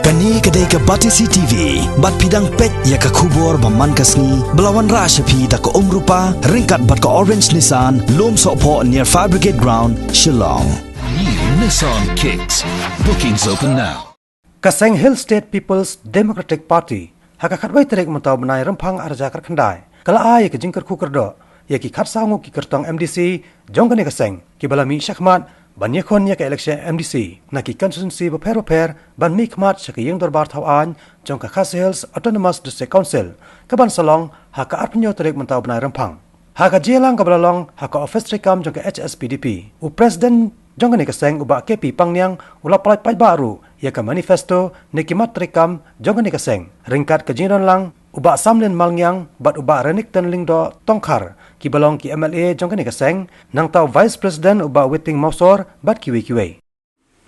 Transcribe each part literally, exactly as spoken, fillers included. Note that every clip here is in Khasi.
Kane ka dei ka Batesi T V, bad phi dang peit ïa ka khubor ba man ka sngi, ba la wanrah sha phi da ka Umrupa, ryngkat bad ka Orange Nissan, Lumsohphoh near Fire Brigade Ground, Shillong. New Nissan Kicks. Bookings open now. Ka seng Hill State People's Democratic Party, ha ka khatwei tarik mynta u bnai Rymphang arhajar khatkhyndai, ka la ai ïa ka jingkyrkhu kyrdoh ïa ki khatsaw ngut ki kyrtong M D C jong kane ka seng, kiba la mih shakhmat ban ïakhun ïa ka election M D C na ki constituency bapher bapher, ban mihkhmat sha ka ïing dorbar thaw aiñ jong ka Khasi Hills Autonomous District Council, kaban sa long ha ka arphew tarik mynta u bnai Rymphang. Ha ka jingïalang kaba la long ha ka ophis treikam jong ka H S P D P, u president jong kane ka seng u Bah K P Pangniang u la pynlait paidbah ruh ïa ka manifesto ne ki mat treikam jong kane ka seng, ryngkat ka jingdon lang u Bah Samlin Malngiang bad u Bah Renikton Lyngdoh Tongkhar, kiba long ki M L A jong kane ka seng, nangta u vice president u Bah Witing Mawsor bad kiwei kiwei.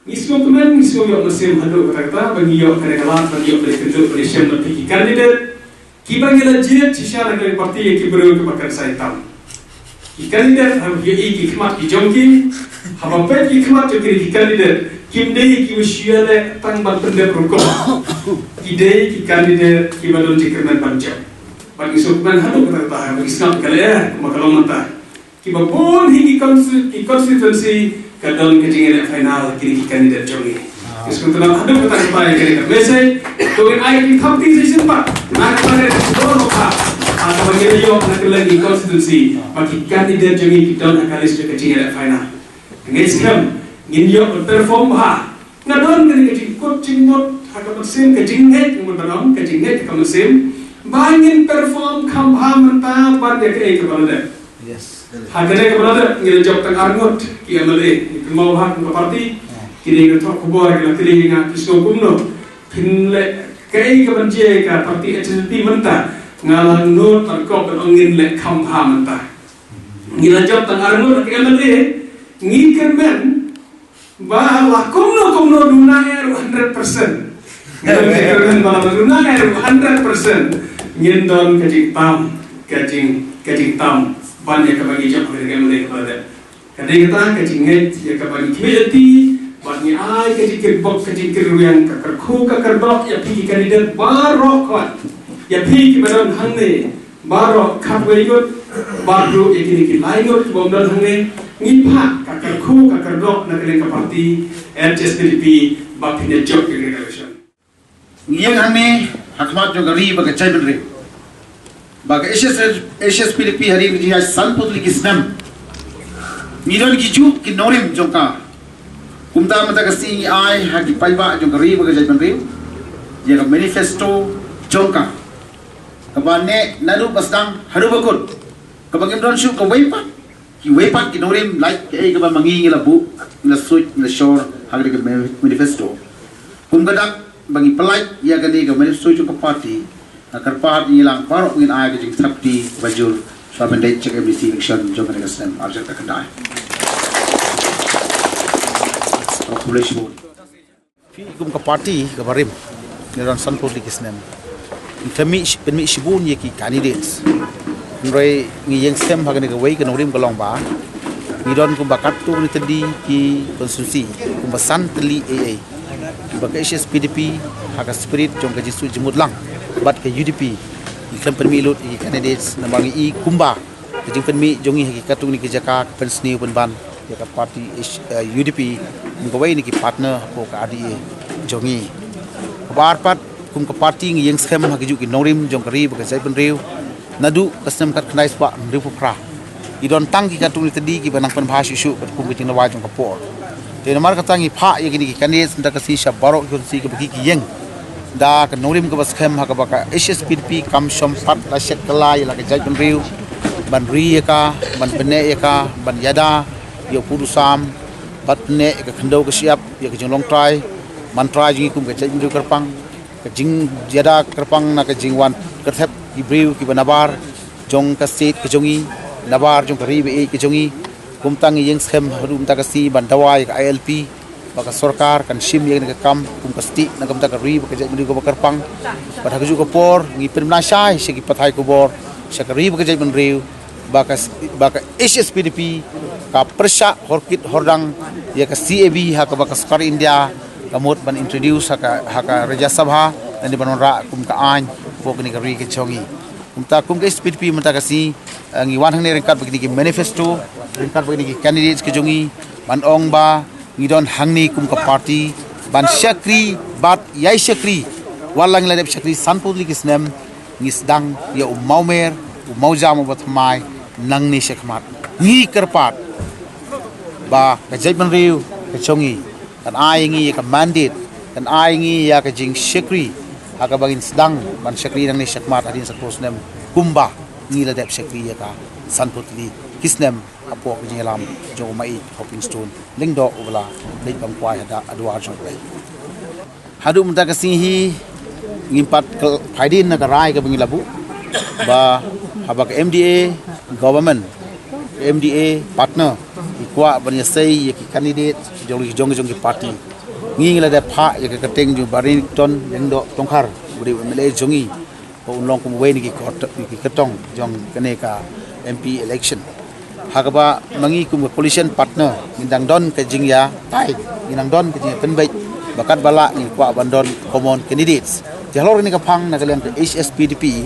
Ngi sngewkmen, ngi sngew ïoh mynsiem haduh katta ba ngi ïoh kane ka lad, ba ngi ïoh kane ka kynduh, ba ngi shem bad ki candidate kiba ngi la jied shisha na kane ka party, ïa ki briew kiba kyrshan tam. Ki candidate haba ïohi ki khmat ki jong ki, haba peit ki khmat jong ki, ki candidate kim dei kiba shu ïaleh tang ban pyndep rukom. Ki dei ki candidate kiba don jingkyrmen ban jop. Bad ngi sngewkmen haduh katta katta, haba ngi sngap ka leh kumba ka long mynta, kiba bun hi ki consti-, ki constituency ka don ka jingïaleh final kine ki candidate jong ngi. Ngi sngewtynnat haduh katta katta ïa kane ka message. To ngin ai ki thapniang shisien pat na ka parliament, sdang noh ka, ah, kaba ngi la ïoh na kylleng ki constituency, ba ki candidate jong ngi ki don ha ka list ka jingïaleh final. Ngin skhem ngin ïoh perform bha. Nga don kane ka jingkut jingmut ha ka mynsiem, ka jingngeit, nga mut ban ong ka jingngeit ha ka mynsiem, ba ngin perform kham bha mynta ban ïa kaei kaba la dep. Yes. Ha kane kaba la dep ngi la jop tang ar ngut ki M L A, ngi kynmaw bha kum ka party. Kine ki thoh khubor ki la kylli ïa nga ki sngew kumno. Phin leh kaei kaban jia ka party H S P D P mynta? Nga la nud ban kop ban ong ngin leh kham bha mynta. Ngi la jop tang ar ngut ki M L A, ngi kyrmen ba la kumno kumno duna eh ruh hundred percent. Ngi kyrmen ba la duna eh ruh hundred percent, ngin don ka jingtam, ka jing, ka jingtam ban ïa kaba ngi jop ha ka M L A kaba la dep. Ka dei kata ka jingngeit ïa kaba ngi khmih lynti, bad ngi ai ka jingkyrpad, ka jingkyrwiang, ka kyrkhu, ka kyrdoh ïa phi ki candidate baroh, ïa phi kiba don hangne baroh khatwei ngut, bad ruh ïa kine ki lai ngut kibym don hangne, ngi phah ka kyrkhu ka kyrdoh na ka liang ka party H S P D P ba phin ïa jop ïa ka election. Ngi ïeng hangne ha khmat jong ka ri bad ka jaitbynriew, ba ka H S, H S P D P hadien ka jingïaid sanphew tylli ki snem, ngi don ki juh ki nongrim jong ka. Kumta mynta ka sngi ngi ai ha ki paidbah jong ka ri bad ka jaitbynriew ïa ka manifesto jong ka, kaba neh naduh ba sdang haduh ba kut, kaba ngim don shuh kawei pat, kiwei pat ki nongrim lait kaei kaba ma ngi ngi la buh, ngi la suit, ngi la shor ha kane ka manifesto. Kum ka dak ba ngi pynlait ïa kane ka manifesto jong ka party, nga kyrpad ïa ngi lang baroh ngin ai ka jingthap kti kaba jur sha ban dei check M D C election jong kane ka snem arhajar khatkhyndai. Phi kum ka party kaba rim, ngi don sanphew tylli ki snem, ngi pynmih, pynmih shibun ïa ki candidates. Hynrei ngi ïeng skhem ha kane kawei ka nongrim ka long ba ngi don kumba katto katne tylli ki constituency, kumba san tylli ei ei, ba ka H S P D P ha ka spirit jong ka jingsuh jingmut lang bad ka U D P, ngi khlem pynmih lut ïa ki candidates namar ngi i kumba ka jingpynmih jong ngi ha ki katto katne ki jaka ka pynsniew pynban ïa ka party H-, eh, U D P kum kawei na ki partner hapoh ka R D A jong ngi. Kaba ar pat, kum ka party ngi ïeng skhem ha kajuh ki nongrim jong ka ri bad ka jaitbynriew. Naduh ka snem khatkhyndai spah hynriewphew phra, ngi don tang ki katto katne tylli kiba nang pynbha shuh shuh bad kum ka jingdawa jong ka por. Te namar kata ngi phah ïa kine ki candidates mynta ka sngi sha baroh ki constituency kiba ki ïeng da ka nongrim kaba skhem ha kaba ka H S P D P kam shym pat la shet kylla ïa la ka jaitbynriew, ban ri ïa ka, ban pynneh ïa ka, ban ïada ïa u pud u sam, ban pynneh ïa ka khyndew ka shyiap, ïa ka jinglong trai man trai jong ngi kum ka jaitbynriew kyrpang, ka jingïada kyrpang na ka jingwan kyrthep ki briew kiba nabar jong ka state ka jong ngi, nabar jong ka ri ba ïeit ka jong ngi. Kumta ngi ïeng skhem haduh mynta ka sngi ban dawa ïa ka I L P, ba ka sorkar kan shim ïa kane ka kam kum ka stieh na ka bynta ka ri bad ka jaitbynriew kaba kyrpang. Bad ha kajuh ka por ngi pynbna shai sha ki pathai khubor, sha ka ri bad ka jaitbynriew, ba ka, ba ka H S P D P ka pyrshah horkit hordang ïa ka C A B ha kaba ka sorkar India ka mut ban introduce ha ka, ha ka Rajya Sabha, lane ban wanrah kum ka aiñ hapoh kane ka ri ka jong ngi. Kumta kum ka H S P D P mynta ka sngi, eh, ngi wan hangne ryngkat bad kine ki manifesto, ryngkat bad kine ki candidates ka jong ngi, ban ong ba ngi don hangne kum ka party ban shakri bad ïai shakri. Wat la ngi la dep shakri sanphew tylli ki snem, ngi sdang ïa u mawmer, u mawjam, u bathymmai nangne shakhmat. Ngi kyrpad ba ka jaitbynriew ka jong ngi kan ai ïa ngi ïa ka mandate, kan ai ïa ngi ïa ka jingshakri ha kaba ngin sdang ban shakri nangne shakhmat hadien sanphew snem kumba ngi la dep shakri ïa ka sanphew tylli ki snem hapoh ka jingïalam jong u Maieit Hoping Stone Lyngdoh uba la leit ban kwai ha duar jong U Blei. Haduh mynta ka sngi hi ngim pat khlad phaidien na ka rai kaba ngi la buh ba haba ka M D A government, ka M D A partner ki kwah ban ïasei ïa ki candidate jong, jong, jong ki party. Ngi, ngi la dep phah ïa ka kyrteng jong Bah Renikton Lyngdoh Tongkhar, uba dei u M L A jong ngi, ba un long kum uwei na ki kyrtong, ki kyrtong jong kane ka M P election. Ha kaba ma ngi kum ka coalition partner ngin dang don ka jingïatai, ngin dang don ka jingïapynbeit ba katba lah ngin kwah ban don common candidates. Te halor kane ka phang na ka liang ka H S P D P,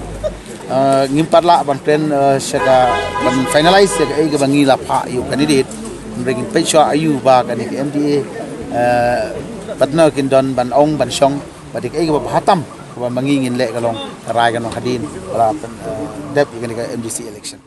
eh, ngim pat lah ban kren, eh, sha ka, ban finalize sha kaei kaba ngi la phah ïa u candidate. Hynrei ngin peit shuwa aïu ba kane ka M D A, eh, partner kin don ban ong ban shong ba dei kaei kaba bha tam kaba ma ngi ngin leh ka long ka rai ka nonghadien ba la pyn, eh, dep ïa kane ka M D C election.